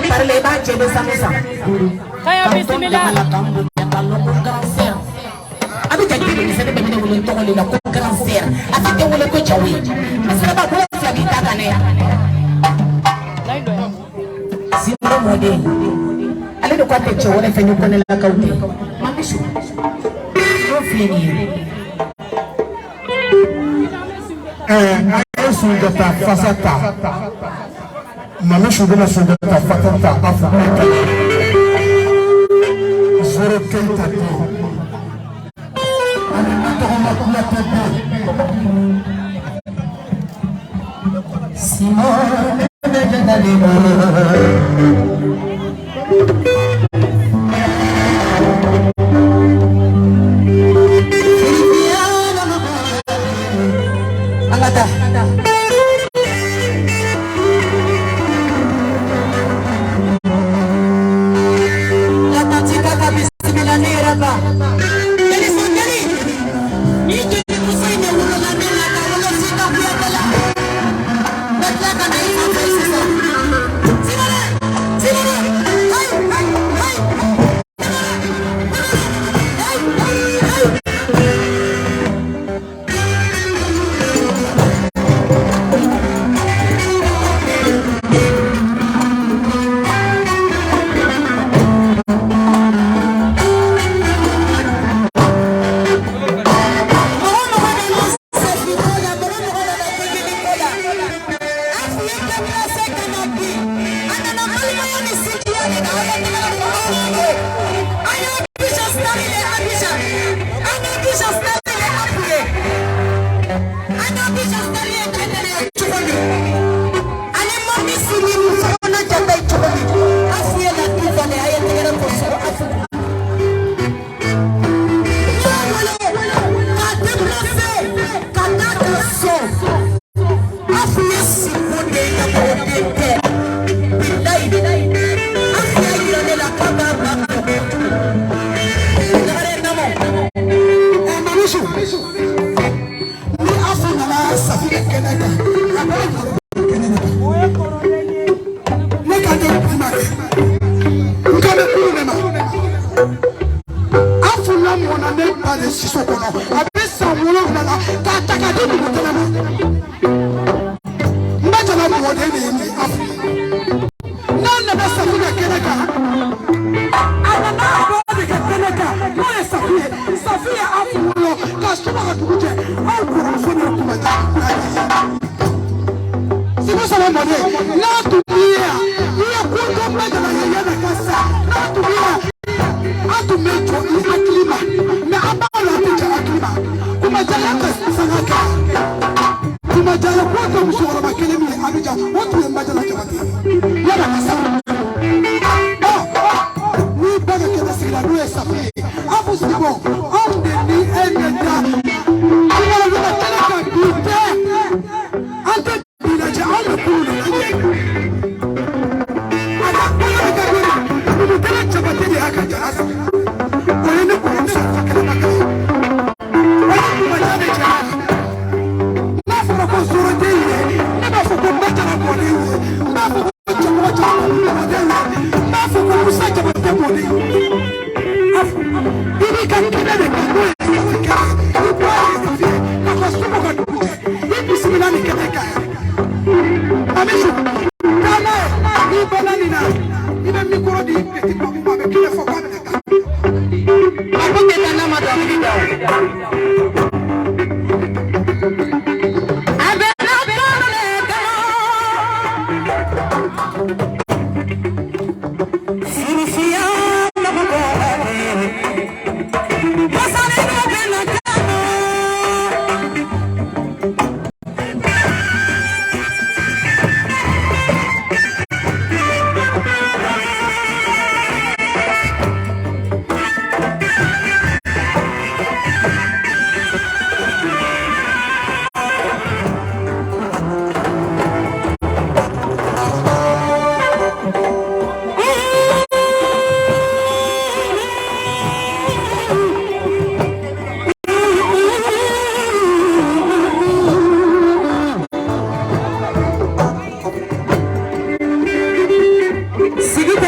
Pari la i b'a jɛ bɛ sanu san. Kaya Ka n to bisimila. jama la ka n bonya ka lɔn ko grand sœur. A bɛ jate denmisɛnnin bɛɛ bɛ ne wele n tɔgɔ de la ko grand sœur. A tɛ tɛ wele ko cɛw ye. Masaraba bolo fila b'i ta kan dɛ. Layi dɔ yan. Simaro mɔden. Ale de ko a tɛ cɛ wɛrɛ fɛ ni kɔnɛlakaw tɛ. Mamisu. N'o filɛ nin ye. An ye Sunjata fasa ta. Mamisu bɛna Sunjata fasa ta a fɔ Keyita. Zoro Keyita den. Ani Natɔgɔma Kuyate den. Simon ne bɛ jɛnɛ ma. An ka taa. La tantie Kaka bisimila ne yɛrɛ ba. Jeli jeli. Ni jeli muso in de wolola ne la ka wolo Sita Kuyate la. N bɛ tila ka na i fan fɛ sisan. Simone! Simone! Hayi! Hayi! Hayi! Hayi! Hayi! Mɔgɔ mɔgɔ bɛ na sɛfi ko la, mɔgɔ mɔgɔ bɛ na tobili ko la. A tun ye déplacé ka na bi. A nana balimaya ni sinjiya de la. Aw ka tɛgɛrɛ fɔ aw ye. An ye Abidjan Star le Abidjan. An ye Abidjan Star le Abuye. An ye Abidjan Star ye cɛ ye cogo min. Ani Mami Sini musokɔnɔ jata ye cogo min. A f'u ye la diva de a ye tɛgɛrɛ fɔ so a f'u. N'i y'a wele k'a déplacé ka taa ka so. A f'u ye siko de ye ka mɔgɔden tɛ. Bilayi. A f'u y'a yira ne la k'a b'a ba kɔ. Lagare Namo. Mamisu, ni Afu nana Safi ka kɛnɛ kan, a b'a jɔ kɛnɛ de kan. Ne kan tɛ bi ma dɛ. N kan bɛ kunun de ma. Afu lamɔna ne ba de siso kɔnɔ. A bɛ san 7 la k'a ta k'a di dugu kɛnɛ ma. N ba jala mɔden de ye nin ye Afu ye. N'a nana Safi ka kɛnɛ kan, a nana a ba de ka kɛnɛ kan n'o ye Safi ye. Safi ye Afu wolo k'a suma ka dugu jɛ. Aw kɔrɔmuso de ye Kumata Kuyate ye. Siko saba mɔden n'a tun b'i ye yan, i ye ko dɔ ba jala ye yan'a ka sa. N'a tun b'i ye yan, an tun bɛ jɔ i hakili ma. Mɛ an b'a la a tɛ jɔ hakili ma. Kumajaya ka sanga kɛ. Kumajaya ko tɛ musokɔrɔba kelen min ye Abidjan, o tun ye Bajala Jabate ye. Yan'a ka sa. Ɔ n'i ba ka kɛnɛ sigira n'o ye Safi ye, Afu Sidibo, anw de ni e ɲɛ da. Kunkolo ka kɛnɛ kan bi tɛ. An tɛ bi lajɛ, anw bɛ kunun de lajɛ. A ka kɔɲɔ bɛ kɛ don min, Numukɛlɛ Jabate de y'a ka jara sigi. O ye ne kɔrɔmuso fa kɛnɛma kɛ ye. O ye Kumajaa de jara ye. N'a fɔra ko Zoroden ye, ne b'a fɔ ko Bajala mɔden ye. N b'a fɔ ko Cɛkɔrɔ Jabate mɔden ye. N b'a fɔ ko Musa Jabate mɔden ye. I b'i ka kɛnɛ de kan n'o ye Safi kɛnɛ ye. I bɔra ye Safi ye ka fɔ somɔgɔw ka dugu jɛ. I bisimila nin kɛnɛ kan yan. Mamisu, taa n'a ye. N'i banna nin na, i bɛ micro di Petit Papu ma, a bɛ kelen fɔ k'a bɛna taa. A ko tɛ taa n'a ma dɔnkili da o. A bɛ na kanu le kanu. Firifiya mago bɛ. Masalen bɛ na kanu.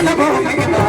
Thank you.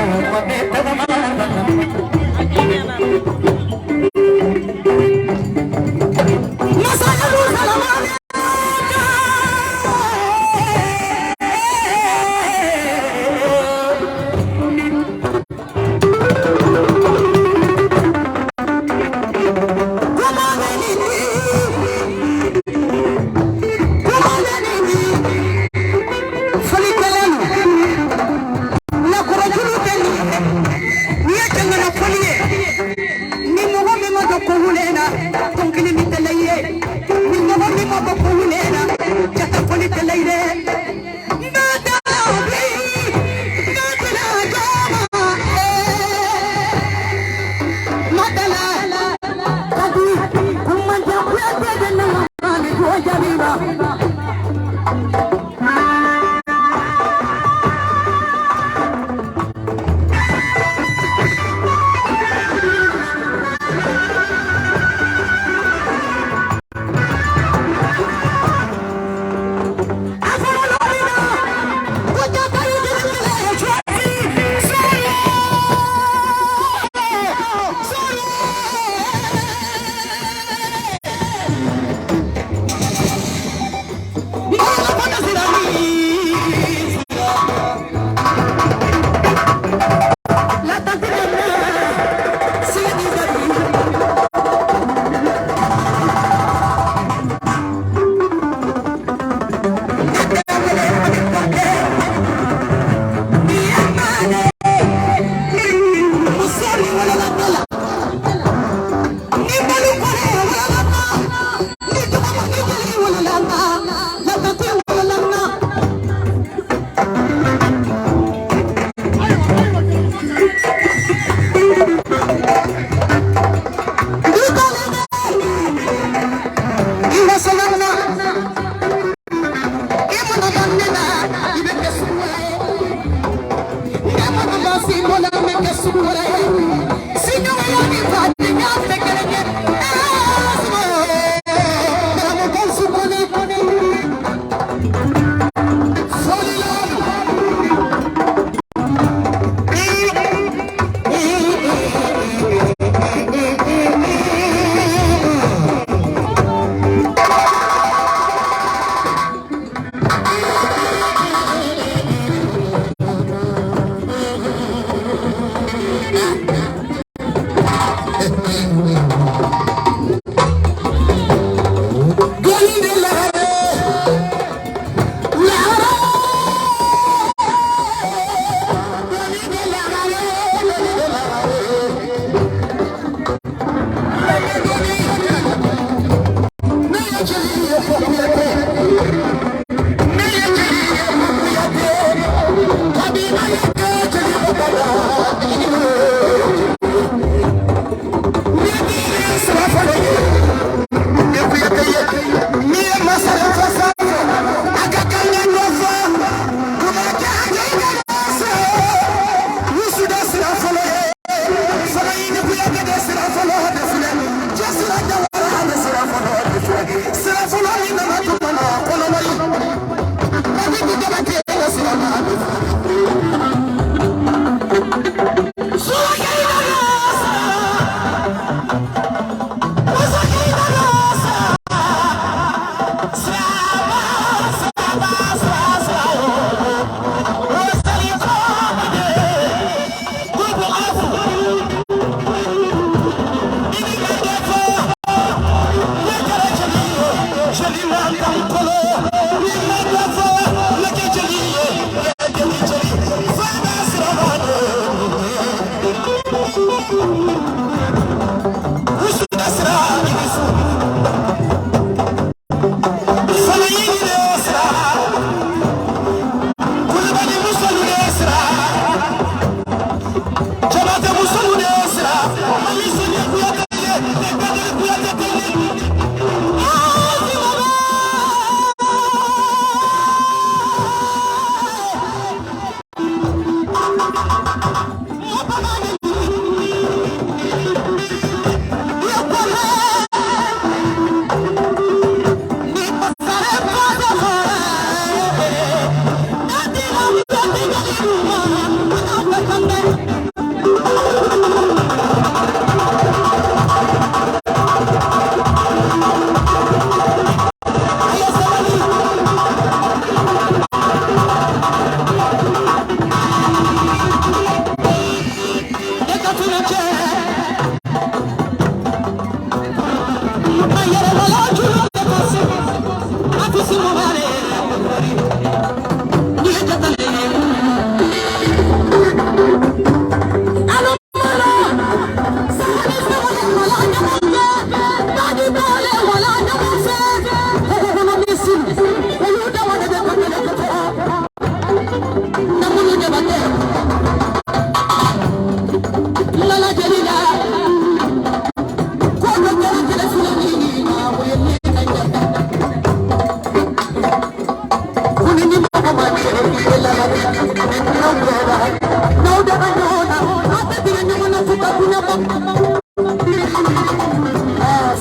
N'aw daga ɲɔgɔn na, aw bɛ tigɛ ɲɔgɔn na fo ka duɲa ban.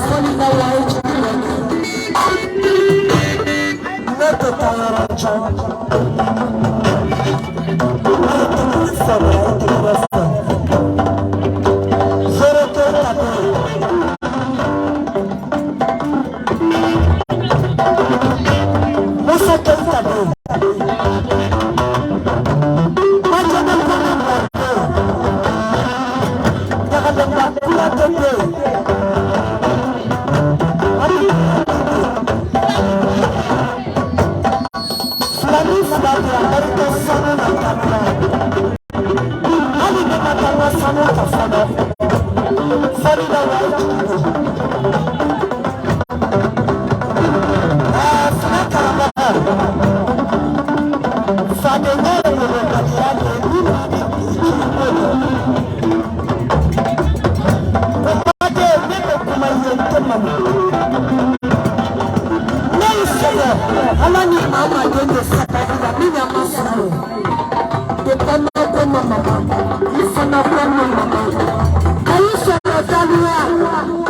Sɔli na wa ye jigi ye. Ne tɛ taa yɔrɔ jan. Ne ye tɛgɛ sɔrɔ, a ye tɛgɛ fɛ. Zéro Keita bɛ yen. Musa Keita bɛ yen. Majɛnɛ Kɔnɛ bɛ yen. Ɲagalenba Kuyate bɛ yen. Filani fila bɛ yen, a barika sanu na ka bila. Hali ne ma taa n ka sanu ta fɔlɔ. Fɔli la wa ye jigi ye. Ɛɛ fila karamɔgɔ. Fadenya ye yɛrɛbaliya de ye ni maa min k'i jigi ko ye. Kumaden ne bɛ kuma i ye n tɛ malo. Ne y'i sɔrɔ Ala ni maa maa den de sababu la min y'an ma sɔrɔ. Depuis ma ko ma mama, i fana ko ma mama. Ka i sɔrɔ daluya,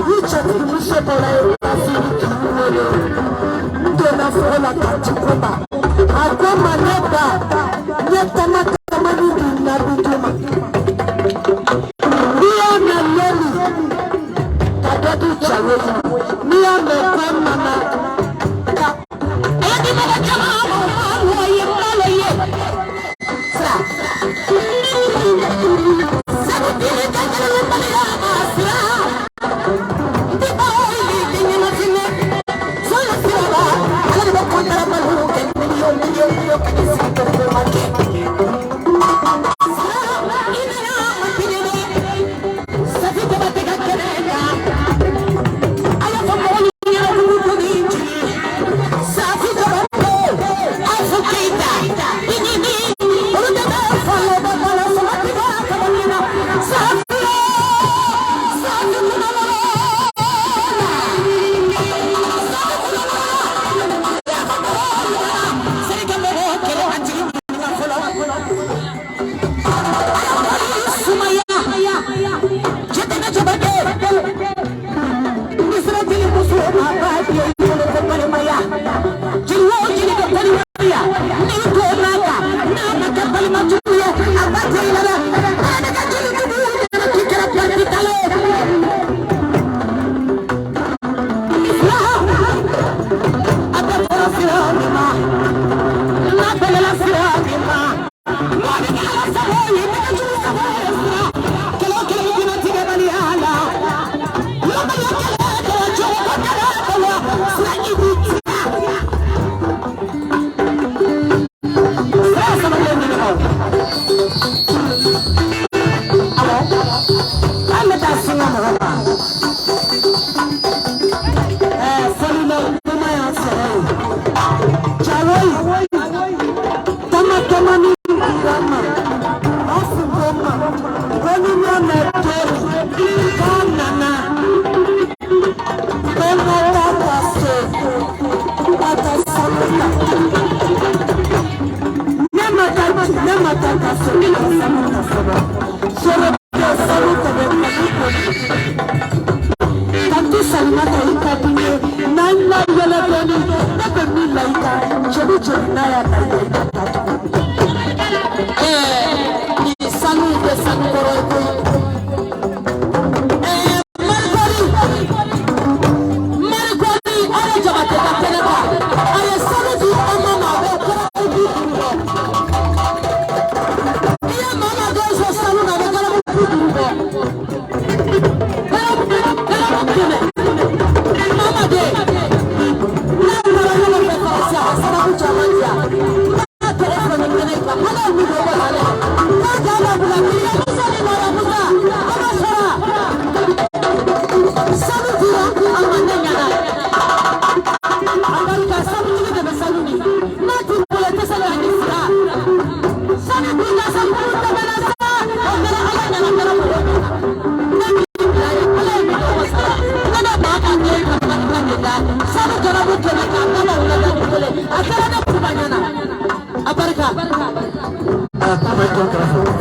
i cɛtigimuso bɔra Etats-Unis k'i wele. N donna foro la ka ci ko ma. A ko ma ne ba, n ye tama tamani di nabidu ma. N'i y'a mɛn lɔli, ka dɔ di jawo ma. N'i y'a mɛn ko nana, ka. A di mɔgɔ caman ma, o ma mɔ ye, malo ye. Sira. Sabu dili ka gɛlɛn baliya ma sira. N tɛ baw ye k'i ɲɛnafinɛ. Sɔnni sira la, ale de bɛ kɔntara baliw kɛ miliyɔn miliyɔn miliyɔn ka kɛ sigi kɛrɛfɛ ma kɛ. Sira, i nana ma kelen dɛ. Safi Jabate ka kɛnɛ kan. A y'a fɔ mɔgɔw ɲɛna k'u ko ni jigi. Safi Jabate, Afu Keita, Iɲini, olu de bɛ fɔlɔ bɛ balo sama tigɛ ka bɔ ɲina. Safi, Safi kunalala. Safi kunalala. Sani ka mɔgɔw kɛlɛ a jigi ɲininka fɔlɔ. Sumaya, Jɛtɛnɛ Jabate, Misira jeli muso a b'a fiyɛ i bolo ko balimaya. Jeli o jeli bɛ balimaya, n'i donna a kan, n'a ma kɛ balima jugu ye, a b'a tɛ i la dɛ. A bɛ kɛ jeli jugu ye, k'i kɛra piyanitala ye. Fila, a bɛ fɔlɔ sira min ma, n'a bɛlɛla sira min ma, mɔgɔ bɛ kɛ Ala sago ye, ne ka jugu sago ye sira. Kɛlɛ o kɛlɛ bɛ diinɛtigɛbaliya la. Lɔbaliya kɛlɛ kɛlɛ cogo ko kɛlɛ kɛlɛ sira i b'i tila. Sira sabalilen ɲini aw. Awɔ, an bɛ taa singa mɔgɔ ma. Ɛɛ fɔlila kuma y'an sɔrɔ yen. Jawoyi, tama tama ni dira ma, afu ko ma, ko ni y'a mɛn tori, k'a nana, ko n ka taa ka so, ka taa sanu ta. Ne ma taa ne ma taa ka so, ne ka sanu ta fɔlɔ. Sɔrɔ bɛ sanu ta bɛ kanu ko. Tanti Salimata i ka di n ye, n'an la yɛlɛ dɔɔni, ne bɛ min la i kan, jeli jeli n'a y'a la i kan, i ka taa tuguni. Ɛɛ nin sanu in tɛ sanu kɔrɔ ye koyi. Ɛɛ Marikɔri, Marikɔri, Ala Jabate ka kɛnɛ kan, a ye sanu di an ma ma, a bɛ garamu 50 bɔ. N'i ye maa maa dɔw sɔrɔ sanu na, a bɛ garamu 50 bɔ. Garamu 100. Mama de, n'a bɔra ɲɔgɔn fɛ Faransi, a ka sababu caman di yan. N'a tɔgɔ filɛ nin kɛnɛ kan, ala ye min don o bɛ halɛ. N'a dan na bila, Musa ni Mara Musa.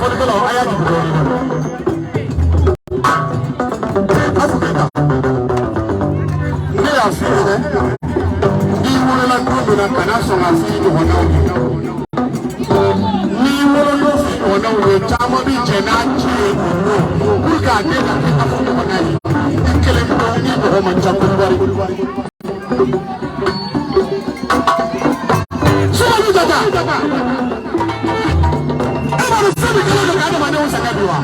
Fɔlikɛlaw a y'a jigin dɔɔnin. Afu Keyita, ne y'a f'i ɲɛna, n'i wolola don min na, kana sɔn ka f'i ɲɔgɔnnaw ye. N'i wolodon f'i ɲɔgɔnnaw ye, caman bi jɛ n'a ci ye o don pour que a den ka kɛ Afu ɲɔgɔnna ye. I kelen pewu ni mɔgɔ man ca Kodowari. Sumani Jata, e b'a dɔn fɛn min kɛlen don ka adamadenw sɛgɛn bi wa?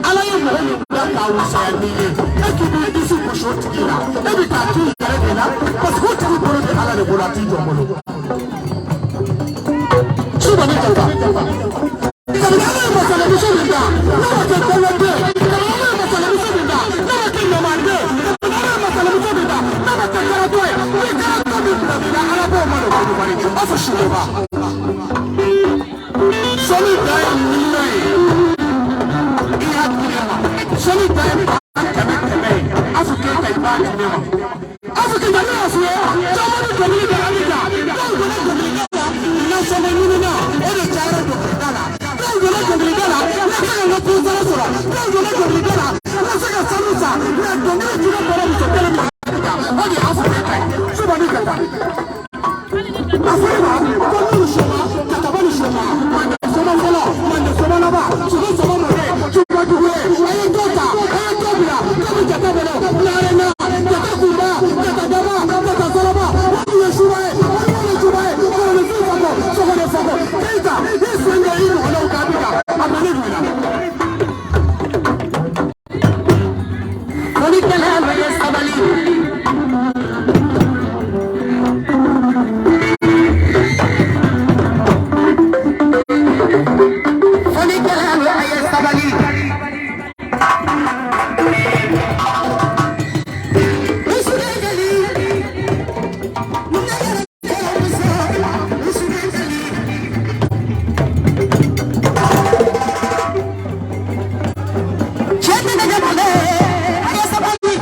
Ala ye mɔgɔ min da k'a wusaya n'i ye, e k'i b'i disi gosi o tigi la, e bɛ k'a t'u yɛrɛ de la, parce que o tigi bolo bɛ Ala de bolo, a t'i jɔ bolo. Sumani Jata, kabini Ala ye masakɛmuso min da, n'a ma kɛ kɔɲɔden, kabini Ala ye masakɛmuso min da, n'a ma kɛ ɲamaden, kabini Ala ye masakɛmuso min da, n'a ma kɛ karatɔ ye, ni karatɔ min bila min na, Ala b'o ma don Kodowari. Afu Sukoba. Sɔli dan ye miliyɔn ye, i y'a di ne ma. Sɔli dan ye 100 000 ye, Afu Keyita, i b'a di ne ma. Afu Keyita, ne y'a f'i ye, caman bɛ dɔnkili da an bɛ da, dɔw donna dɔnkilida la, nasɔngɔ ɲini na, o de cayara dɔnkilida la. Dɔw donna dɔnkilida la, n ka se ka n ka ponsara sɔrɔ. Dɔw donna dɔnkilida la, n ka se ka sanu san. Mɛ dɔnkili jugu bɔra muso kelen ma, o de ye Afu Keyita ye. Sumani Jata. A fɔ e ma ko n'olu sɔnna, Kataba ni sɔnna, Mande sɔnna fɔlɔ, Mande sɔnna laban, Sogo sɔnna mɔden, Juba dugu ye, a ye dɔ ta, a ye dɔ bila, dɔ bɛ Jata bolo, Narena, Jata kunba, Jata daba, Jata salaba, olu ye suba ye, olu ye juba ye, kɔrɔlefin fako, sɔgɔde fako, Keyita, i sen bɛ i ɲɔgɔnnaw kan bi kan, a bɛ ne dugu la. Fɔlikɛlaw ye sabali. Fɔlikɛlaw a ye sabali. Musu jeli, ne yɛrɛ kɔrɔmuso, musu jeli. Cɛ tɛ ne bolo, a ye sabali.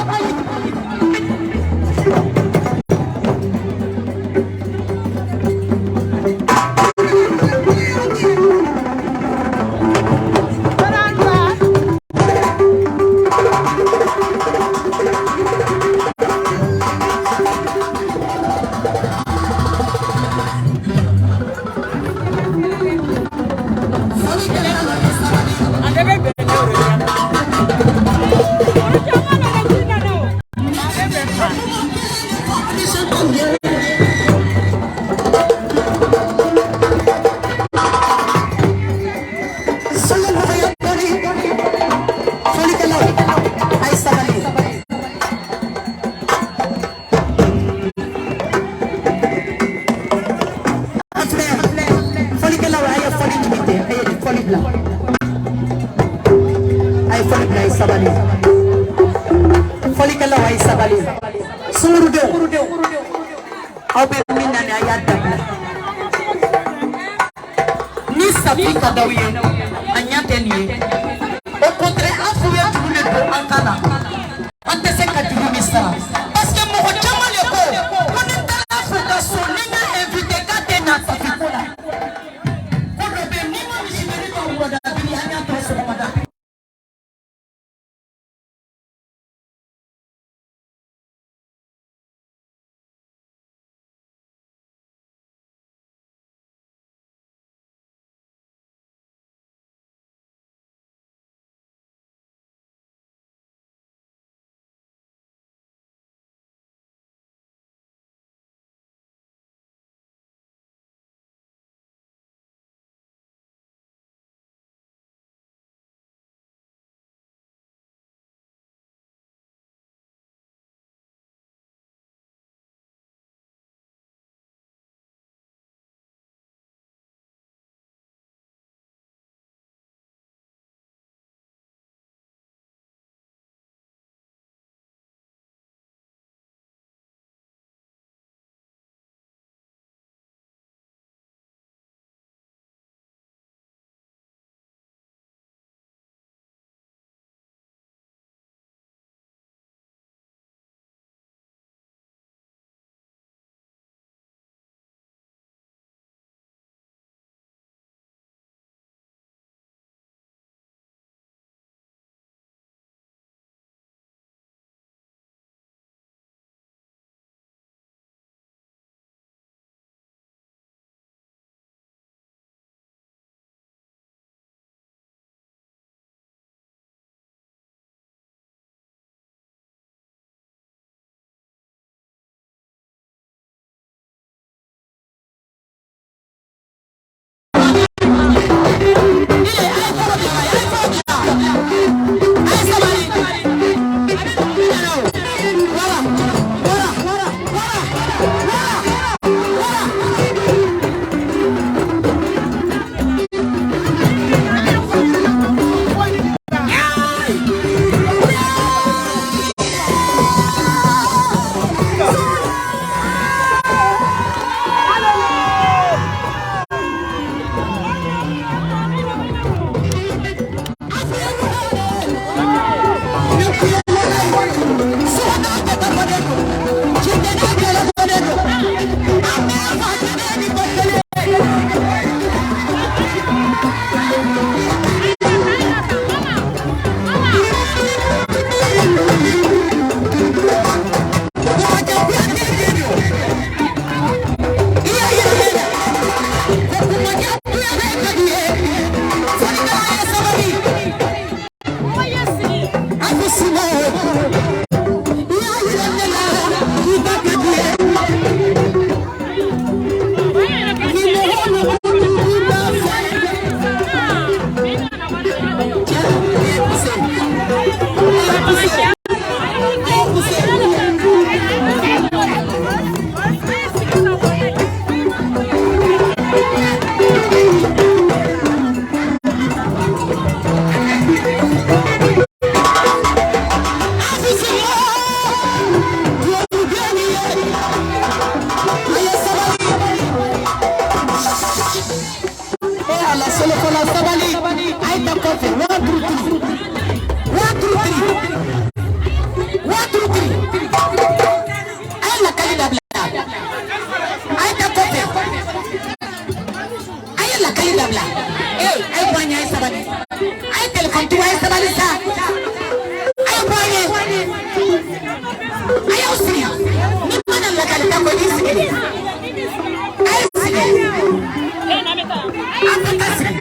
Fɔlikɛlaw a ye sabali. A bɛɛ bɛ bɛn ne o de la. Olu caman nana ji nana o. A bɛ bɛn fa. Fɔlikɛlaw a ye sabali. An filɛ, fɔlikɛlaw a ye fɔli jigin ten, a ye fɔli bila. A ye fɔli bila, a ye sabali. Fɔlikɛlaw a ye sabali. Sungurudenw, aw bɛ min na nin, a y'a dabila. Ni Safi ka d'aw ye, a ɲɛ tɛ nin ye. Au contraire, an fu ye juru de don an kan na. An tɛ se ka juru min sara. Parce que mɔgɔ caman de ko ko ni n taara fo ka so, ni n y'a invité k'a tɛ na Safi ko la. Ko dɔ bɛ yen, n'i ma misi bɛ ka wulada biri, an y'a tɔ sɔgɔmada. kɔfɛ 1 2 3 1 2 3 1 2 3 a ye lakali dabila a ye taa kɔfɛ a ye lakali dabila ee a ye bɔ an ɲɛ a ye sabali a ye telefɔni tigiw a ye sabali sa a ye bɔ an ɲɛ a y'aw sigi ni mana lakali ta kɔ i sigi de a ye sigi a bɛ ka sigi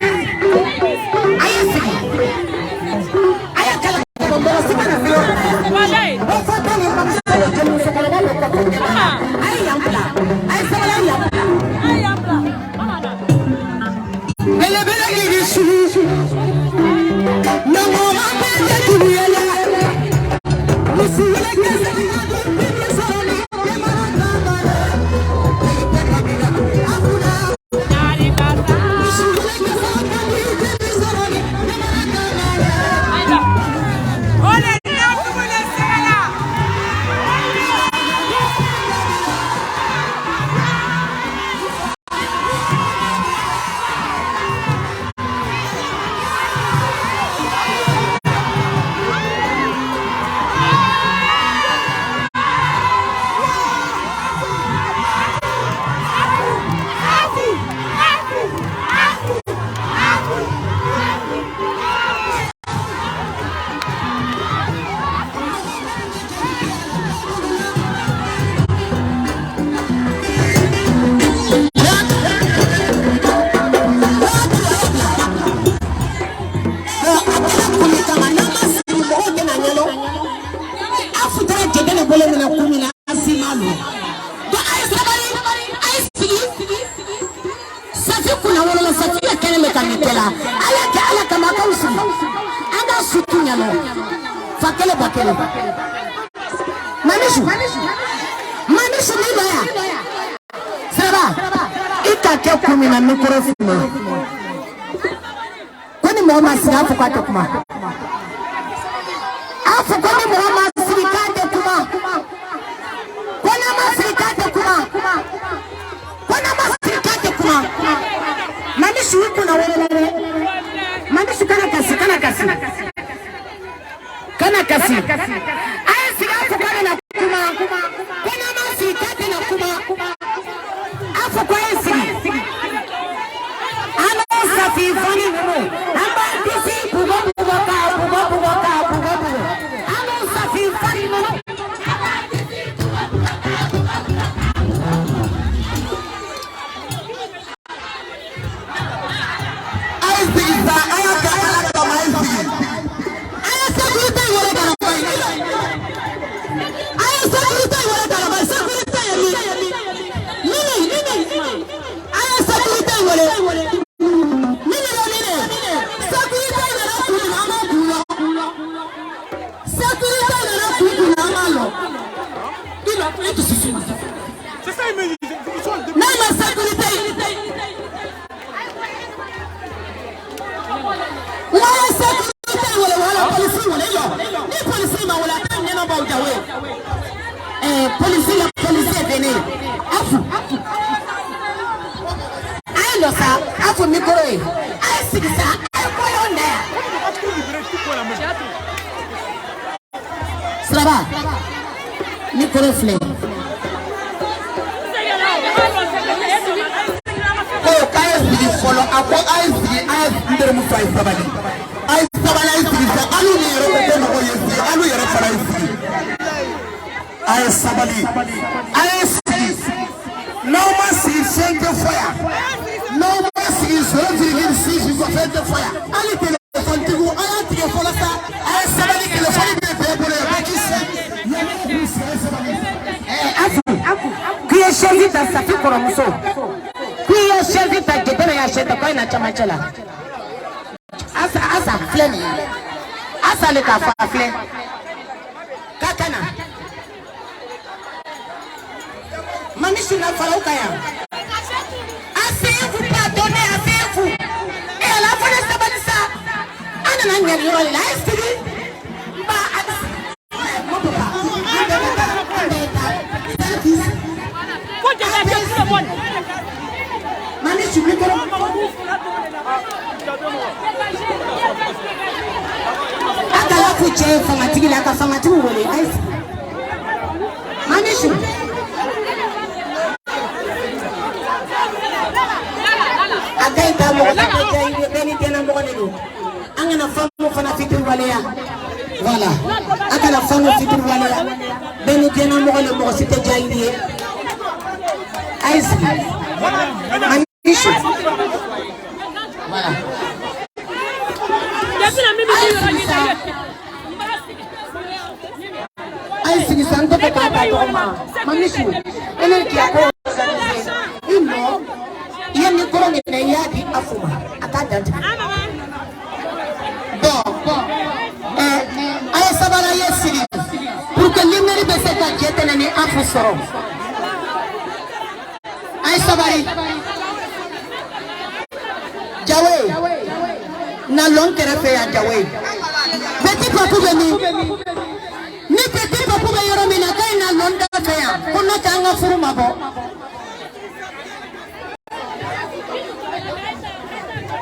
a ye sigi a ye kala ka bɔ mɔgɔ si kana se o fɔ ta ni mamuso ye jɛ musokɔrɔba bɛ kɔfɛ a ye yan bila a ye sabali a ye yan bila. Belebele yiri su ɲɔgɔn bɛ tɛ dugu la misi wele kɛsɛ sɔrɔ ni Mamisu ni lɔ yan Siraba i ka kɛ kun min na mikoro f'i ma ko ni mɔgɔ ma sigi a fɔ k'a tɛ kuma a fɔ ko ni mɔgɔ ma sigi k'a tɛ kuma ko n'a ma sigi k'a tɛ kuma ko n'a ma sigi k'a tɛ kuma Mamisu i kunna wɛrɛ la dɛ Mamisu kana kasi kana kasi kana kasi a ye sigi a fɔ k'a bɛna kuma ko n'a ma sigi k'a tɛna kuma a fɔ ko a ye sigi an b'o safi fani ninnu an b'a disi bugɔ bugɔ k'a bugɔ bugɔ k'a bugɔ bugɔ an b'o safi fani ninnu. A ye sigi sa a y'a kɛ ala kama a ye sigi. A ye sécurité wele ka na ba ye. A ye sécurité wele ka na ba ye sécurité ye min mini a ye sécurité wele mini la mini sécurité nana kun min na an b'a kun lɔ sécurité nana kun kun na an b'a lɔ i lɔ i dusu suma. C'est ça, ils me disent. Ils sont N'a ma sécurité n'a ye sécurité wele wala polisi wele lɔ ni polisi ma wele a tɛ ɲɛnabɔ jago ye. Polisi la polisi est venu afu a ye lɔ sa afu mikoro ye a ye sigi sa a ye kɔɲɔ na yan. tout libérés, tout pour la main. Siraba mikoro filɛ. Ko k'a ye sigi fɔlɔ a ko a ye sigi a ye n terimuso a ye sabali a ye sabali a ye sigi sa hali ni yɛrɛ ko ko mɔgɔw ye sigi hali yɛrɛ fana ye sigi a ye sabali a ye sigi n'aw ma sigi fɛn tɛ fɔ yan n'aw ma sigi 0,6 fɛn tɛ fɔ yan hali telefɔni tigiw a y'a tigɛ fɔlɔ sa a ye sabali telefɔni bɛ bɛɛ bolo yan bɛɛ k'i sigi yanni k'u sigi a ye sabali. Afu k'i ye chaise ta Safi kɔrɔmuso k'i ye chaise ta Jɛtɛnɛ y'a chaise ta k'a ye na camancɛ la Asa Asa filɛ nin ye Asa le k'a fɔ a filɛ k'a ka na Mamisu na fara o kan yan asseyez-vous pardonnez asseyez-vous e ala fana sabali sa an nana ɲani yɔrɔ de la a ye sigi n ba a bɛ mon papa an bɛɛ bɛ taa an bɛɛ taa service. Faut dégager tout le monde. Mamisu mikoro. Dégagez. cɛ ye fangatigi la, a ka fangatigiw wele. A ye sigi. Mamisu. A ka ɲi ta mɔgɔ ta tɛ diya i ye, bɛɛ ni denna mɔgɔ de don. An kana faamu fana fitiri waleya. Voilà. A kana faamu fitiri waleya. Bɛɛ ni denna mɔgɔ de, mɔgɔ si tɛ diya i ye. A ye sigi. Mamisu. Voilà. A ye sigi sa, n tɛ fɛ k'a ta tɔgɔ ma. Mamisu, e ne k'i ko organiser. I nɔ, i ye micro minɛ, i y'a di Afu ma, a k'a dantigɛ. Bon, a ye sabali, a ye sigi pour que lumière bɛ se ka jɛ tɛnɛ ni Afu sɔrɔ. A ye sabali. Jawe, na lɔn kɛrɛfɛ yan Jawe. Petit Papu bɛ min? Ni Petit Papu bɛ yɔrɔ min na, k'a ye na lɔn da fɛ yan, ko n'o tɛ an ka furu ma bɔ.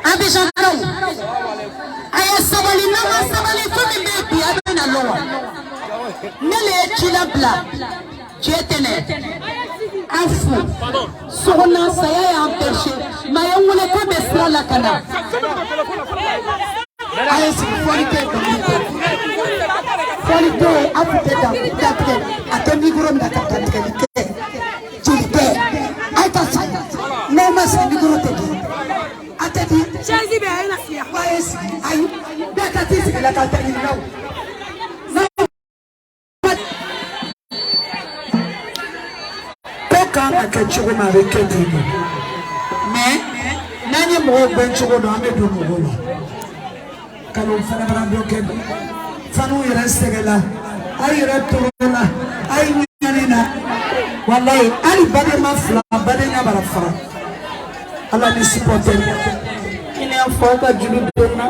Abidjankaw, a ye sabali, n'a ma sabali fɛn min bɛ yen bi, a bɛ na lɔn wa? Ne le ye ci labila cɛ tɛnɛ Afu sɔgɔna saya y'an pêché, maa ye n wele k'a bɛ sira la ka na. A ye sigi, fɔli tɛ yen, dɔnkili tɛ yen. Fɔli tɛ yen, Afu tɛ dantigɛ, a tɛ micro minɛ ka dantigɛli kɛ, jeli tɛ. A ye taa sigi, n'aw ma sigi micro tɛ di. A tɛ di. Chaise bɛ a ye na sigi yan. A ye sigi, ayi, bɛɛ ka t'i sigi la ka tɛ ɲininka o. Ko kan ka kɛ cogo min, a bɛ kɛ ten de. Mais n'an ye mɔgɔw gɛn cogo dɔn, an bɛ don mɔgɔw la. Kalo fana bara dɔ kɛ fanu yɛrɛ sɛgɛla, a yɛrɛ tɔɔrɔ la, a ye ɲani na. Walayi, hali baden ma fila, baden ɲɛ bara fara. Ala ni supporter. I n'a fɔ aw ka juru donna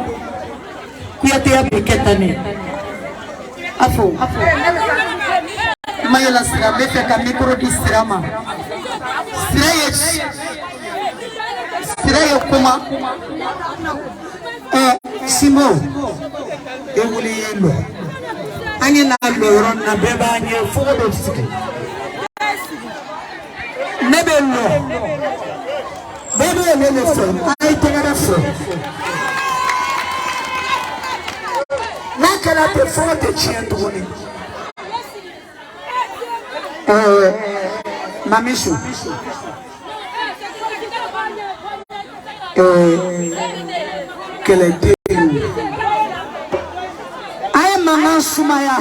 Kuyateya bɛ kɛ tan de. A fɔ Mayɛlɛ Sira, n bɛ fɛ ka micro di Sira ma. Sira ye kuma. Simo, e wuli y'i lɔ. An ye n'a lɔ yɔrɔ min na, bɛɛ b'an ye, fogo bɛ sigi. Ne bɛ lɔ. Bɛɛ bɛ ne de fɛ, a ye tɛgɛrɛ fɔ. N'a kɛra ten, fogo tɛ tiɲɛ tuguni. Mamisu. Kɛlɛ tɛ yen. A ye mankan sumaya.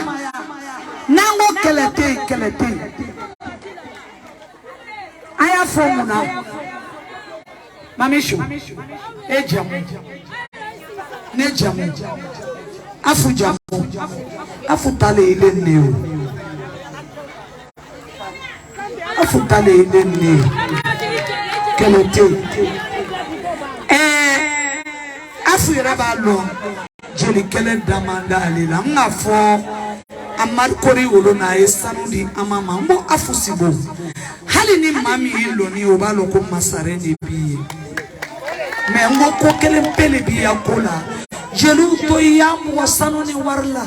N'an ko kɛlɛ tɛ yen, kɛlɛ tɛ yen. A y'a fɔ mun na? Mamisu, e jamu, ne jamu, Afu jamu, Afu ta le ye ne ye o. Afu ta le ye ne ye. Kɛlɛ tɛ yen. Afu yɛrɛ b'a lɔn jeli kɛlɛ da man d'ale la. N k'a fɔ Amadu Kori wolo n'a ye sanu di an ma, n ko Afu Sibo, hali ni maa min y'i lɔnni ye, o b'a lɔn ko masaren de b'i ye. Mais n ko ko kelen pe de b'i ya ko la, jeliw to i y'a mɔgɔ sanu ni wari la.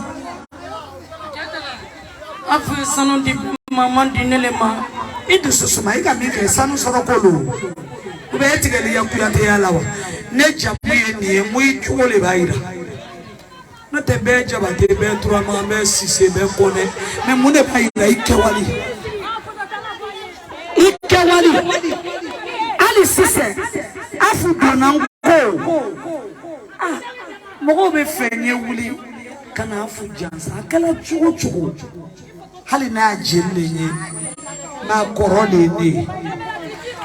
Afu ye sanu di mama di ne le ma. I dusu suma, i ka min kɛ sanu sɔrɔ ko don. Ou bien e tigɛli ya Kuyateya la wa? Ne jamu ye nin ye, n ko i cogo de b'a yira. N'o tɛ bɛɛ Jabate, bɛɛ Turama, bɛɛ Sise, bɛɛ Kɔnɛ. Mais mun de b'a yira? I kɛwale. I kɛwale. Hali sisan, Afu donna n ko. Ah, mɔgɔw bɛ fɛ n ye wuli ka na Afu jansa. A kɛra cogo cogo. Hali n'a y'a jeli de ye, n'a kɔrɔ de ye ne ye.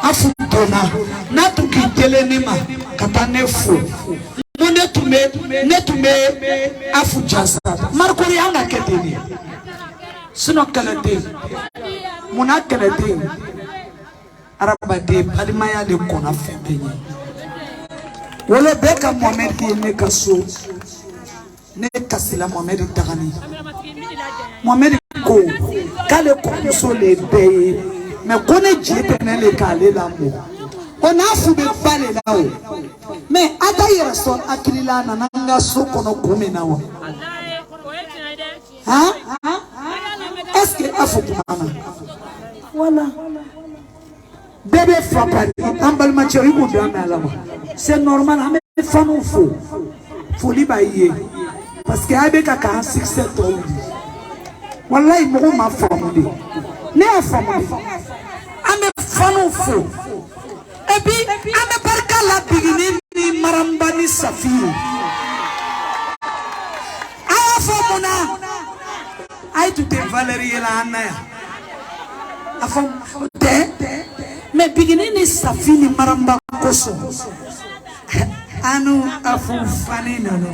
Afu donna, n'a tun k'i telen ne ma ka taa ne fo. N ko ne tun bɛ Afu jansa. Marikori, an ka kɛ ten de. Sinon kɛlɛ tɛ yen. Munna kɛlɛ tɛ yen? Hadamaden balimaya de kɔnna fɛn bɛɛ ɲɛ. Wolo bɛɛ ka Mohamɛdi ye ne ka so. Ne kasila Mohamɛdi tagani. Mohamɛdi ko k'ale kɔrɔmuso le ye bɛɛ ye, mais ko ne je tɛ ne le k'ale lamɔ. O n'a fu bɛ ba le la o. Mais a t'a yɛrɛ sɔn hakili la, a nana n ka so kɔnɔ kun min na wa? Han, est ce que Afu kumana? Wala bɛɛ bɛ fa pari. An balimacɛ, i k'o don an mɛn a la wa? C'est normal, an bɛ faniw fo, foli b'a ye, parce que a bɛ ka k'an succès tɔw di. Walayi, mɔgɔw ma faamu de, ne y'a faamu de. An bɛ faniw fo, et puis an bɛ barika la Bigini ni Maramba ni Safi ye. A y'a fɔ mun na? A ye tun tɛ valeur ye la an na yan, a fɔ tɛ, mais Bigini ni Safi ni Maramba kosɔn, anu Afu fani ninnu,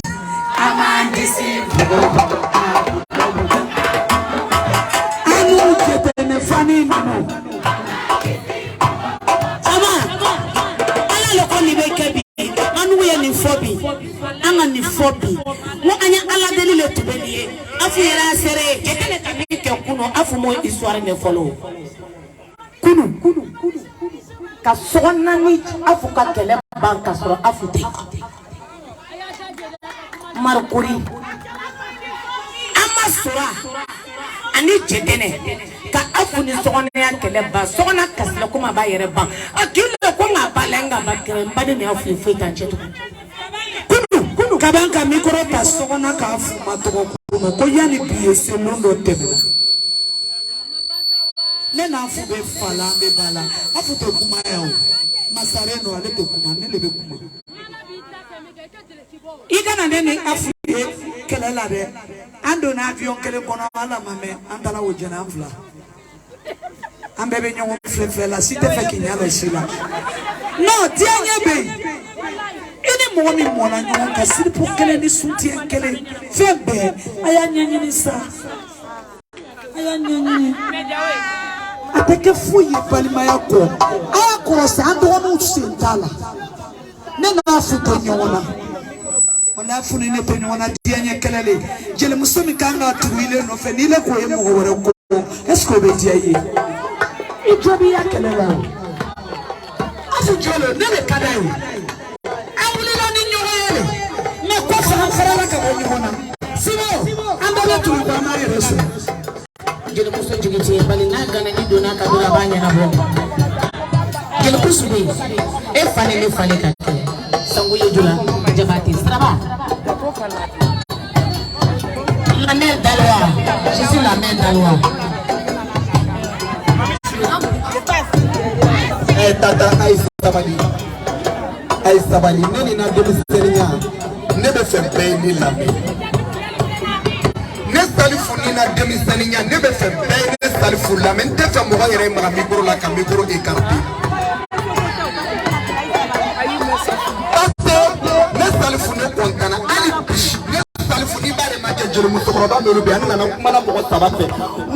an b'an disi bugu, anu jɛtɛnɛ fani ninnu. Jama, Ala le ko nin bɛ kɛ bi. An n'u ye nin fɔ bi, an ka nin fɔ bi, n ko an ye Ala deli le tun bɛ nin ye. Afu yɛrɛ y'a seere ye, jɛtɛnɛ ka min kɛ kunu, Afu m'o histoire ɲɛfɔlɔ o kunu ka sɔgɔna ni Afu ka kɛlɛ ban ka sɔrɔ Afu tɛ marikori. An ma sɔrɔ ani jɛtɛnɛ ka Afu ni sɔgɔnaya kɛlɛ ban. Sɔgɔna kasila komi a b'a yɛrɛ ban, a k'i le ko nka ba la, nka ba kɛrɛ n baden ni Afu ye, foyi t'an cɛ tugun. Kunu kunu ka ban ka micro ta sɔgɔna k'a fu ma tɔgɔ kunu ko yanni bi ye se lon dɔ tɛmɛna, ne n'a fu bɛ fa la, an bɛ ba la. Afu tɛ kuma yan o, masaren don, ale tɛ kuma, ne de bɛ kuma. I kana ne ni Afu ye kɛlɛ la dɛ. An donna avion kelen kɔnɔ, ala ma mɛn, an taara o jɛnɛ, an fila, an bɛɛ bɛ ɲɔgɔn filɛ filɛ la, si tɛ fɛ k'i ɲɛ lɔ si la. Non, diya ɲɛ bɛ yen. I ni mɔgɔ min mɔnna ɲɔgɔn kan, siripu kelen ni soutien kelen, fɛn bɛɛ, a y'a ɲɛɲini sa, a y'a ɲɛɲini. A tɛ kɛ foyi ye balimaya kɔ. A y'a kɔlɔsi, an dɔgɔninw sen t'a la. Ne n'a fu tɛ ɲɔgɔn na, wala Afu ni ne tɛ ɲɔgɔn na. Diya ɲɛ kɛlɛ le. Jelimuso min kan ka tugu ile nɔfɛ, n'i le k'o ye mɔgɔ wɛrɛ kɔ, est ce que o bɛ diya i ye? I jo b'i ya kɛlɛ la o. Afu jɔ le, ne de ka d'a ye. An wulila ni ɲɔgɔn ye le, mais kɔfɛ an farala ka bɔ ɲɔgɔn na. Sinon an bɛɛ bɛ tugu kɔ, an b'a yɛrɛ sɔrɔ. Jelimuso jigi tɛ bali n'a gana ni donna ka dɔrɔn, a b'a ɲɛnabɔ. Jelikusu bɛ yen, e fa ni ne fa ka kɛlɛ sango ye jula Jabate Siraba. La mère d'Aloa, je suis la mère d'Aloa. Ɛ tata, a ye sabali, a ye sabali. Ne ni na denmisɛnninya, ne bɛ fɛ bɛɛ ye ne lamɛn. Ne Salifu ni na denmisɛnninya, ne bɛ fɛ bɛɛ ye ne Salifu lamɛn. N tɛ fɛ mɔgɔ yɛrɛ ye maga micro la ka micro écarter, parce que ne Salifu, ne kɔntana hali bi. Ne Salifu, n'i b'ale ma kɛ jelimusokɔrɔba minnu bɛ yan, n nana kumana mɔgɔ saba fɛ, n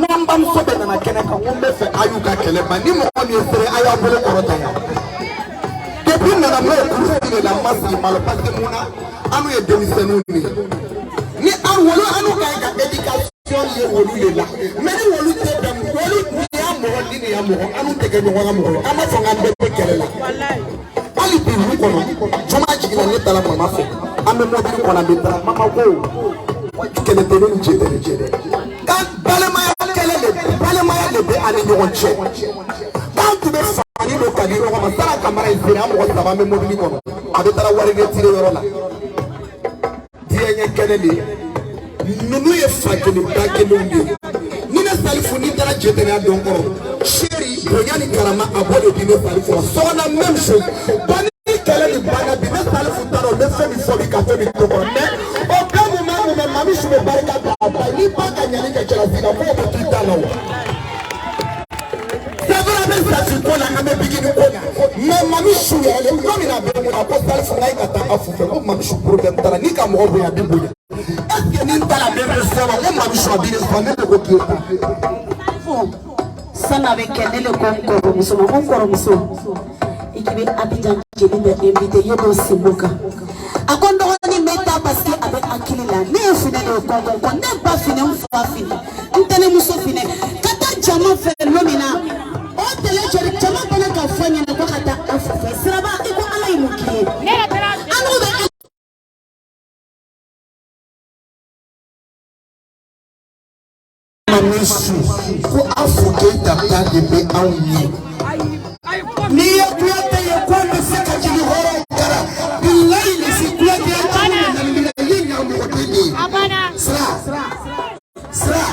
ko n bamuso bɛɛ nana kɛnɛ kan, n ko n bɛ fɛ a y'u ka kɛlɛ ban. Ni mɔgɔ min ye seere, a y'a bolo kɔrɔta yan. Depuis n nana, n b'o kurusi de la, n ma sigi malo, parce que mun na? An ye denmisɛnninw de ye, ni an wolo, an ka ɲi ka éducation ye wolu de la. Mais ni wolu tɛ bɛn, wolu ni y'a mɔgɔ ni nin y'a mɔgɔ, an n'u tɛ kɛ ɲɔgɔn ka mɔgɔ ye. An b'a fɔ k'an bɛɛ bɛ kɛlɛ la. Hali bi wulu kɔnɔ, juma jiginna, ne taara mama fɛ, an bɛ mɔbili kɔnɔ, an bɛ taa. Mama ko kɛlɛ tɛ ne ni cɛ tɛ ne cɛ dɛ, k'an balimaya kɛlɛ de, balimaya de bɛ an ni ɲɔgɔn cɛ, k'an tun bɛ fani don ka di ɲɔgɔn ma. Sara Kamara in sera, an mɔgɔ saba, an bɛ mɔbili kɔnɔ, a bɛ taara wari retire yɔrɔ la. Diɲɛ kɛnɛ de ninnu ye, fa kelen ba kelenw de ye. Ni ne Salifu, n'i taara jɛtɛnɛya dɔn kɔrɔ, seri bonya ni karama, a b'o de di ne Salifu ma. Sɔgɔna, même chose. Bon, ni kɛlɛ nin banna bi, ne Salifu t'a dɔn n bɛ fɛn min fɔ bi ka fɛn min to kɔrɔ, mais o bɛɛ mun b'a mun bɛ mami su bɛ barika bila a ba ye. Ni ba ka ɲali kɛ cɛlasigi la, k'o bɛ t'i ta la o. C'est vrai, an bɛ Safi ko la, an bɛ Bigini ko la, mais mami su yɛrɛ le, don min na a bɛ n wele, a ko Salifu, n ka taa Afu fɛ, ko mami su problème t'a la, n'i ka mɔgɔ bonya, a b'i bonya. Est ce que ni n taara, a bɛ recevoir ma? Ko mami su, a b'i recevoir. Ne de ko k'i ye taa. Sani a bɛ kɛ, ne le ko n kɔrɔmuso ma, ko n kɔrɔmuso, i k'i bɛ Abidjan jeli bɛ invité ye don Sinbo kan. A ko n dɔgɔnin bɛ taa, parce que a bɛ hakili la ne ye finɛ de ye kɔnkɔn kɔ, ne ba finɛ, n fa finɛ, n tɛnɛmuso finɛ, ka taa jama fɛ lon min na o tɛlɛ joli jama bɛɛ ka fɔ ɲɛna ko ka taa Afu fɛ. Siraba, i ko Ala ye mun k'i ye? An n'u bɛ Marichou ko Afu Keyita ta de bɛ anw ɲɛ. N'i ye Kuyate ye ko an bɛ se ka jigin hɔrɔn kara bilayi misi Kuyate ye cogo min na nin ye ɲamɔgɔden de ye. Sira sira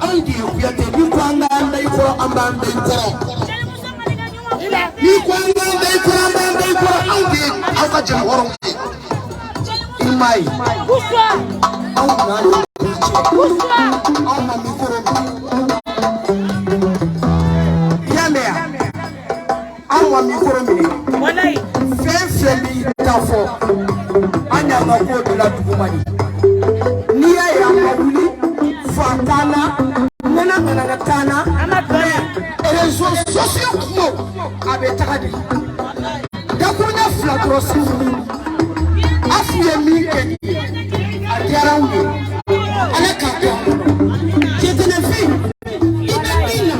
anw de ye Kuyate ni ko an k'an da i kɔrɔ an b'an da i kɔrɔ. Ni ko an k'an da i kɔrɔ an b'an da i kɔrɔ anw de ye aw ka jeli hɔrɔnw ye. I m'a ye anw n'a ye cɛ anw ma mikoro minɛ. I y'a mɛn wa? Anw ma mikoro minɛ. Fɛn fɛn b'i ta fɔ an y'an ka ko bila duguma de. N'i y'a ye an ma wuli fa t'an na ŋana ŋana t'an na mais réseaux sociaux kumaw a bɛ taga de. Dakuruɲɛ fila dɔrɔn sinsin. Afu ye min kɛ nin ye a diyara anw ye Ala k'a kɛ an kɔnɔ. Cɛtɛnɛfin i bɛ min na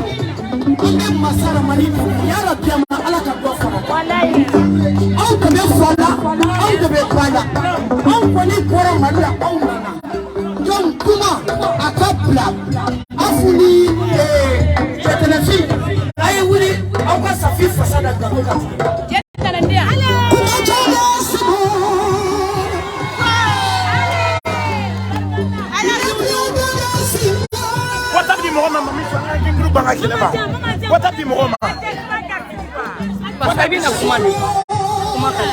an bɛ masa ramani dɛmɛ yarabi a ma Ala ka dɔ fara kan. Anw de bɛ fa la anw de bɛ ba la anw kɔni bɔra Mali la anw nana donc kuma a ka bila Afu ni cɛtɛnɛfin a ye wuli aw ka Safi fasa da nkalon kan tigɛ. Kuma caman sɔrɔ. WhatsApp di mɔgɔ ma min fɔ an ka ginkuru ban ka kɛlɛ ma. WhatsApp di mɔgɔ ma. Parce que i bɛna kuma de kuma ka di.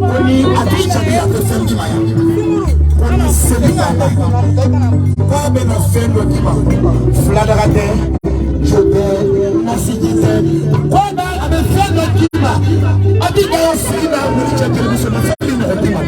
Ko ni a t'i jaabi a tɛ fɛn d'i ma yan. fɛn dɔ d'i ma filadaga tɛ jo tɛ nasiji tɛ ko a bɛ fɛn dɔ d'i ma a b'i ka sigi n'a wuli cɛ télévision na fɛn min mɔgɔ t'i ma.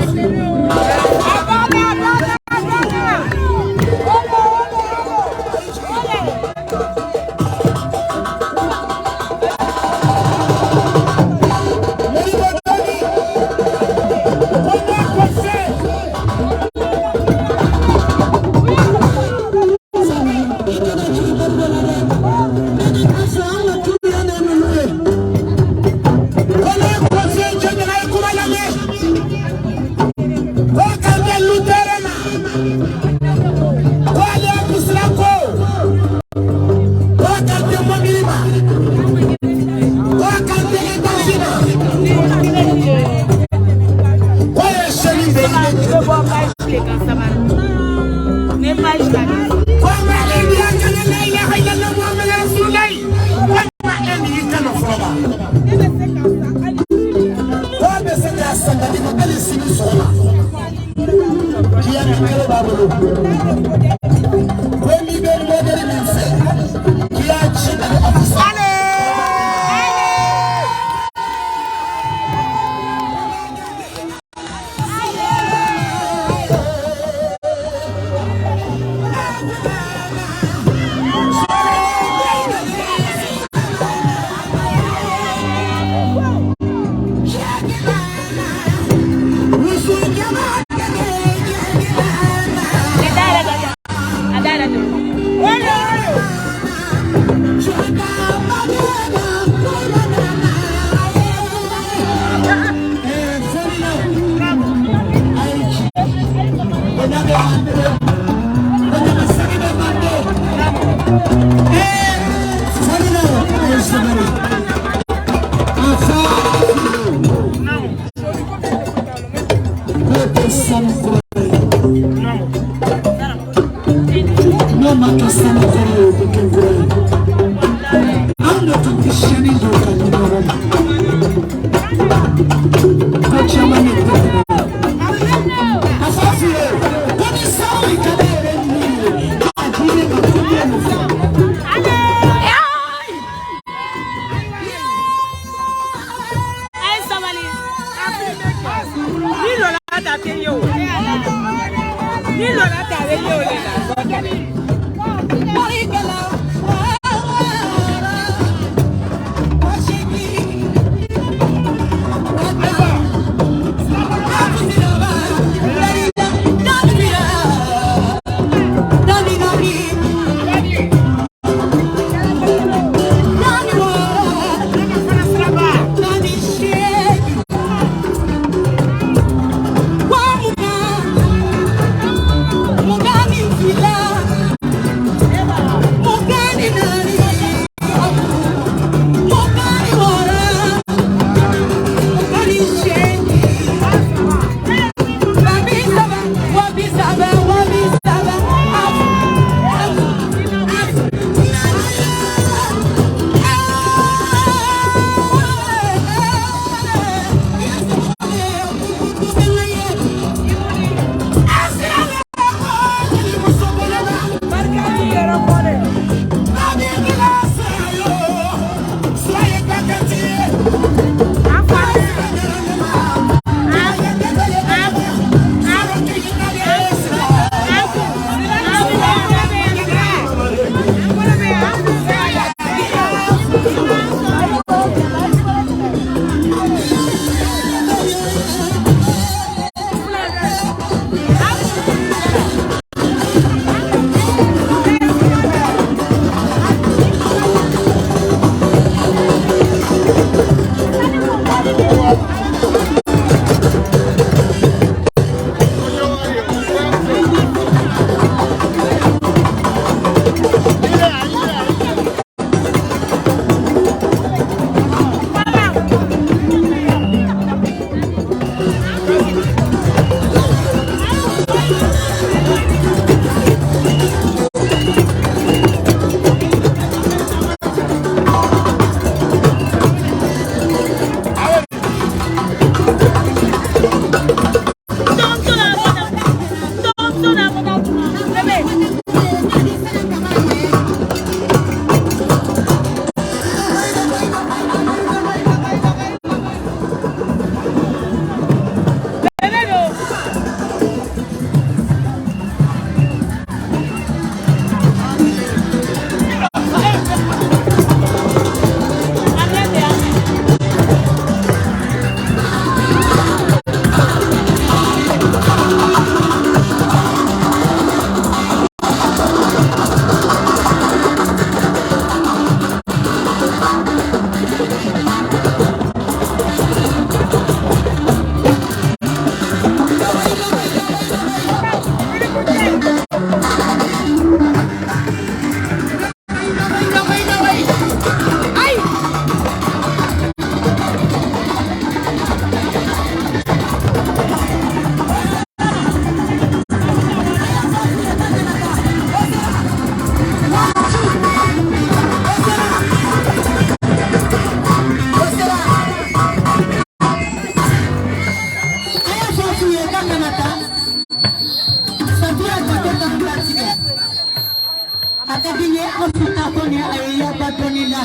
Afu ta ko ni a ye yaba dɔɔni la.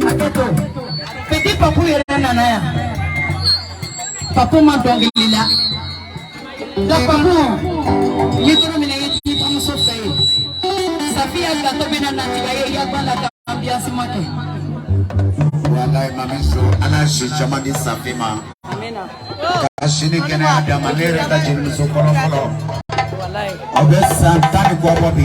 Hakɛto. Petit Papu yɛrɛ nana yan. Papu ma dɔnkili la. Nka Papu, micro minɛ i t'i bamuso fɛ yen. Safiya gâteau bɛna natigɛ ye yaba la ka ambiance ma kɛ. Walayi, mami so, Ala si caman di Safi ma. Amina. Ka sini kɛnɛya d'a ma. Ne yɛrɛ ka jelimuso fɔlɔ fɔlɔ. Walayi. Aw bɛ san 10 ni kɔ bɔ bi.